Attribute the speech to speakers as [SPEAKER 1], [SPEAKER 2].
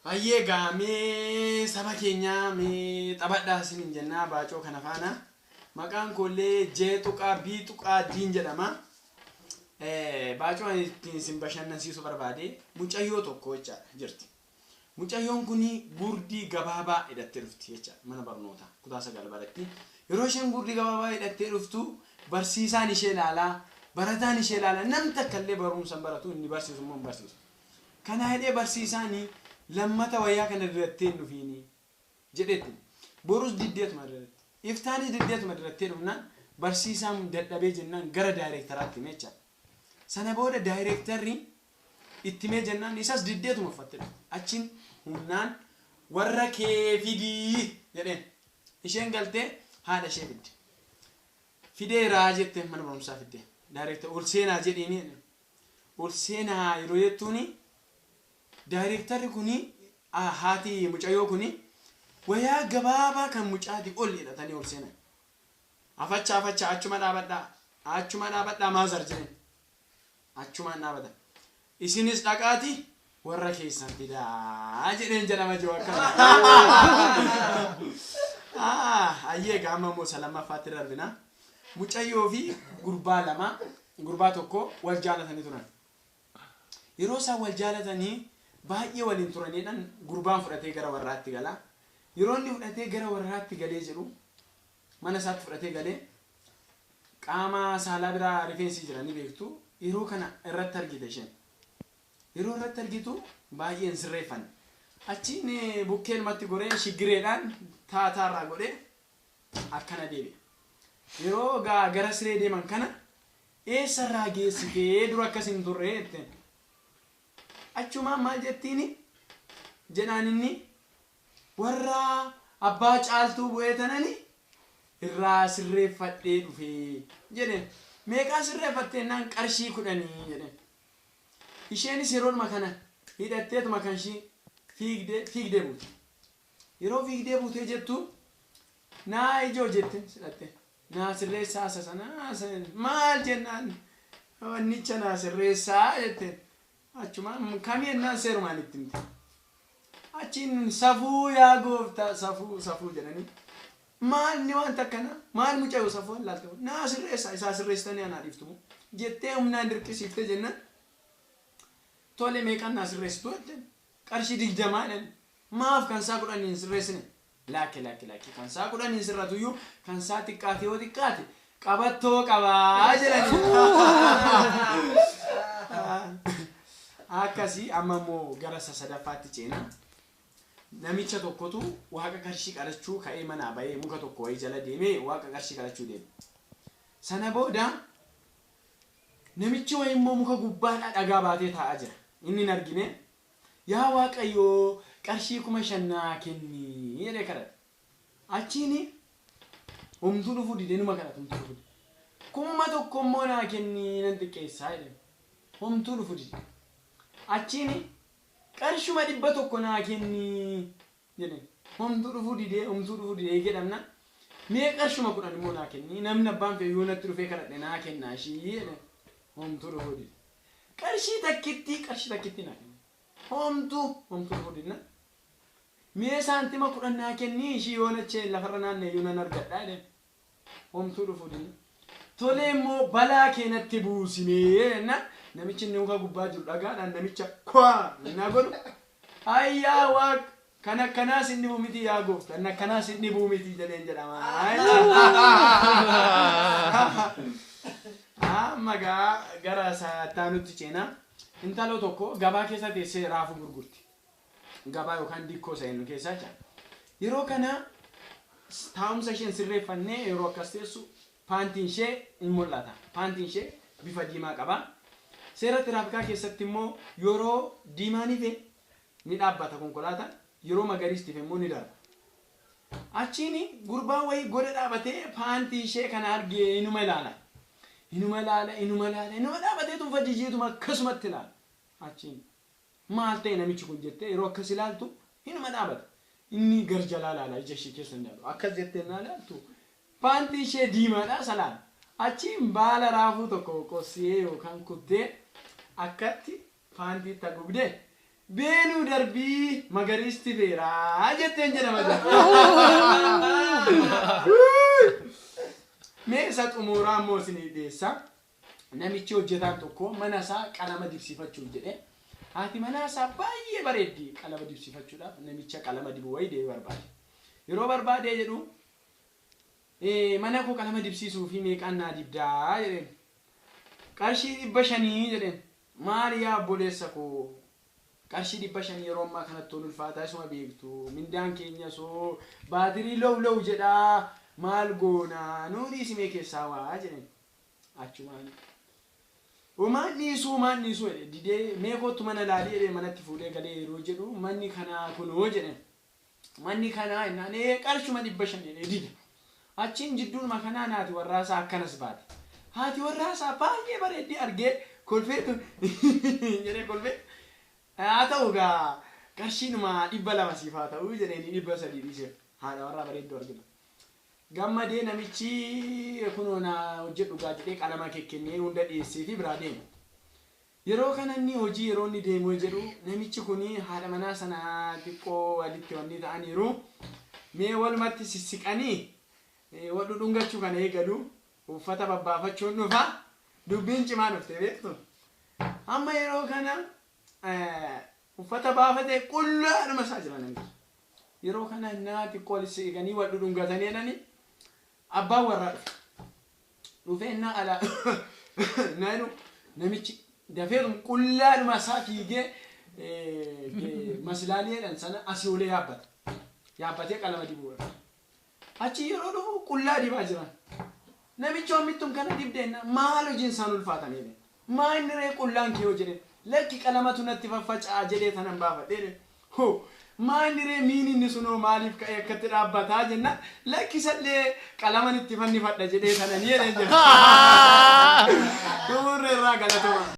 [SPEAKER 1] Hayyee egaa mee saba keenyaa mee taphadhaa isiniin jennaa baacoo kana faana. Maqaan koollee J tuqaa B tuqaa Diin jedhama. Baacoo ani ittiin isin bashannansiisuu barbaade mucayyoo tokko jecha jirti. Mucayyoon kun gurdii gabaabaa hidhattee dhufti jecha mana barnootaa kutaa 9 baratti. Yeroo isheen gurdii gabaabaa hidhattee dhuftu barsiisaan ishee ilaalaa, barataan ishee ilaalaa, nam takka illee barumsa hin baratu, inni barsiisu immoo hin barsiisu. Kana jedhee barsiisaani lammata wayyaa kana dirattee hin dhufiini jedhee itti hime. Borus diddeetuma diratte. Iftaanis diddeetuma dirattee dhufnaan barsiisaan dadhabee jennaan gara daayireektaraatti hime jechaadha. Sana booda daayireektarri itti himee jennaan isas diddeetuma uffattee dhufte. Achiin humnaan warra kee fidii jedheen. Isheen galtee haadha ishee fidde. Fideeraa jetteen mana barumsaa fidde. Daayireektar ol seenaa jedhiini jedheen. Ol seenaa yeroo jettuuni daayireektarri kuni haati mucayyoo kuni wayaa gabaabaa kan mucaatii ol hidhatanii ol seenan. Afacha afacha achuma dhaabadhaa achuma dhaabadhaa maazar jedheen. Achumaan dhaabatan. Isinis dhaqaati warra keessan fidaa jedheen jedhama jiru akkana. Hayyee egaa amma immoo isa lammaffaatti darbina. Mucayyoo fi gurbaa lama gurbaa tokko wal jaalatanii turan. Yeroo isaan wal jaalatanii baay'ee waliin turaniidhaan gurbaan fudhatee gara warraatti gala. Yeroo inni fudhatee gara warraatti galee jedhu mana isaatti fudhatee galee qaama saalaa biraa rifeensi jira ni beektu. Yeroo kana irratti argite isheen. Yeroo irratti argitu baay'ee hin sirreeffanne. Achiin bukkeelumatti goree shiggireedhaan taataarraa godhee akkana deebi'e. Yeroo gara siree deeman kana eessarraa geessitee dura akkas hin turre jetteen. Achumaan maal jettiini jedhaan inni warra abbaa caaltuu bu'ee tanani irraa sirreeffadhee dhufee jedheen. Meeqaan sirreeffatte jennaan qarshii 10 jedheen. Isheenis yeroodhuma kana hidhatteetuma kan ishii fiigdee fiigdee buute. Yeroo fiigdee buutee jettu naa ijoo jette sidhatte. Naa sirreessaa isa sana maal jennaan wannicha naa sirreessaa jetteen. Achumaan kamii jennaan seerumaan itti himte. Achiin safuu yaa gooftaa safuu safuu jedhanii maal ni wanta akkanaa maal mucayyoo safuu allaalte naa sirreessaa isaa sirreessitanii anaa dhiiftu moo jettee humnaan dirqisiiftee jennaan tole meeqaan naa sirreessitu jetteen. Qarshii 20 jedhan. Maaf kan isaa 10 hin sirreessine? Laakki laakki laakki kan isaa 10 hin sirratuyyuu kan isaa xiqqaate yoo xiqqaate qabattoo qaba jedhani. Akkasi amma immoo gara isa sadaffaatti ceena. Namicha tokkotu waaqa qarshii kadhachuu ka'ee manaa ba'ee muka tokko wayii jala deemee waaqa qarshii kadhachuu deeme. Sana booda Namichi wayii immoo muka gubbaadhaa dhagaa baatee taa'aa jira. Inni hin argine. Yaa Waaqayyo qarshii 5000 naa kenni jedhee kadhate. Achiin homtuu dhufuu dide inuma kadhate homtuu dhufuu dide. 1000 immoo naa kenni nan xiqqeessaa jedheen. Homtuu dhufuu dide. Achiin qarshuma 100 naa kenni jedheen. Homtuu dhufuu didee, homtuu dhufuu didee eegee dhabnaan mee qarshuma 10 immoo naa kenni namni abbaan fedhe yoo natti dhufee kadhadhe naa kennaa ishii jedheen. Homtuu dhufuu dide. Qarshii takkittii, qarshii takkittii naa kenni. Homtuu, homtuu dhufuu didnaan mee saantima 10 naa kenni ishii yoon achee lafarra naanna'e iyyuu nan argadha jedheen. Homtuu dhufuu didnaan tolee immoo balaa kee natti buusimee jennaan namichi inni muka gubbaa jiru dhagaadhaan namicha kwaa innaa godhu ayyaa waaq kan akkanaa sin dhibu miti yaa goofta inni akkanaa sin dhibuu miti jedheen jedhama. Amma gaa gara saattaanutti ceena. Intalo tokko gabaa keessa teessee raafuu gurgurti. Gabaa yookaan dikkoo isa jennu keessaa jechaadha. Yeroo kana taa'umsa ishee hin sirreeffanne yeroo akkas teessu paantiin ishee in mul'ata. Paantiin ishee bifa diimaa qaba. Seera tiraafikaa keessatti immoo yeroo diimaan ife ni dhaabbata konkolaataan, yeroo magariisti ife immoo ni darba. Achiin gurbaan wayii goda dhaabatee paantii ishee kana argee inuma ilaala. Inuma ilaala, inuma ilaala, inuma dhaabatee tunfa jijiituma akkasumatti ilaala. Achiin Maal ta'e namichi kun jettee yeroo akkas ilaaltu inuma dhaabata. Inni gar jalaa ilaala ija ishee keessa hin ilaalu. Akkas jettee ennaa ilaaltu paantii ishee diimaadha isa laala. Achiin baala raafuu tokko qossiyee yookaan kuttee akkatti paantiitti haguugdee Beenuu darbii magariisti feeraa jetteen jedhama. Mee isa xumuraa immoo isinii dhiyeessa. Namichi hojjetaan tokko mana isaa qalama dibsiifachuuf jedhe. Haati manaa isaa baay'ee bareeddi qalama dibsiifachuudhaaf namicha qalama dibu wayii deemee barbaade. Yeroo barbaadee jedhu mana koo qalama dibsiisuu fi meeqaan naa dibdaa jedheen. Qarshii 500 jedheen. Maali yaa obboleessa koo qarshii 500 yeroo ammaa kanatti toon ulfaataa isuma beektu mindaan keenya soo baatirii low low jedhaa maal goona nuu dhiisimee keessaa waa jedheen. Achumaan homaan dhiisuu homaan dhiisuu jedhe didee mee kottu mana laalii jedhee manatti fuudhee galee yeroo jedhu manni kanaa kunoo jedheen. Manni kanaa jennaan ee qarshuma 500 jedhee dida. Achiin jidduudhuma kanaa naati warraasaa akkanas baate. Haati warraasaa baay'ee bareeddii argee kolfeetu jedhee kolfee haa ta'u gaa qarshiidhuma 200 siif haa ta'u jedheenii 300 dhiiseef haadha warraa bareedduu argina. Gammadee namichi kunoo naa hojjedhu gaa jedhee qalama kekkennee hunda dhiyeesseefii biraa deeme. Yeroo kana inni hojii yeroo inni deemee jedhu namichi kun haadha manaa sana xiqqoo walitti wanni ta'aniiru. Mee walumatti sissiqanii wal dhudhungachuu kana eegalu uffata babbaafachuun dhufa dubbiin cimaa dhufte beektu. Amma yeroo kana uffata baafatee qullaadhuma isaa jira namichi. Yeroo kana innaa xiqqoo walitti siqanii wal dhudhungatanii jedhanii abbaan warraa dhufe. Dhufee innaa alaa innaa jedhu namichi dafeetum qullaadhuma isaa fiigee maslaalii jedhan sana asii olee yaabbata. Yaabbatee qalama dibuu barbaada. Achi yeroo dhufu qullaa dibaa jiran. Namichi oommittum kana dibdee innaa maal hojiin isaan ulfaatan jedhe. Maa inni ree qullaan kee hoo jedheen. Lakki qalamatu natti faffaca'a jedhee tanan baafadhe jedheen. Hoo! Maa inni ree miini inni sunoo maaliif ka'ee akkatti dhaabbataa jennaan lakki isallee qalaman itti fannifadha jedhee tananii jedheen jedhe. Xumurreerraa galatooma.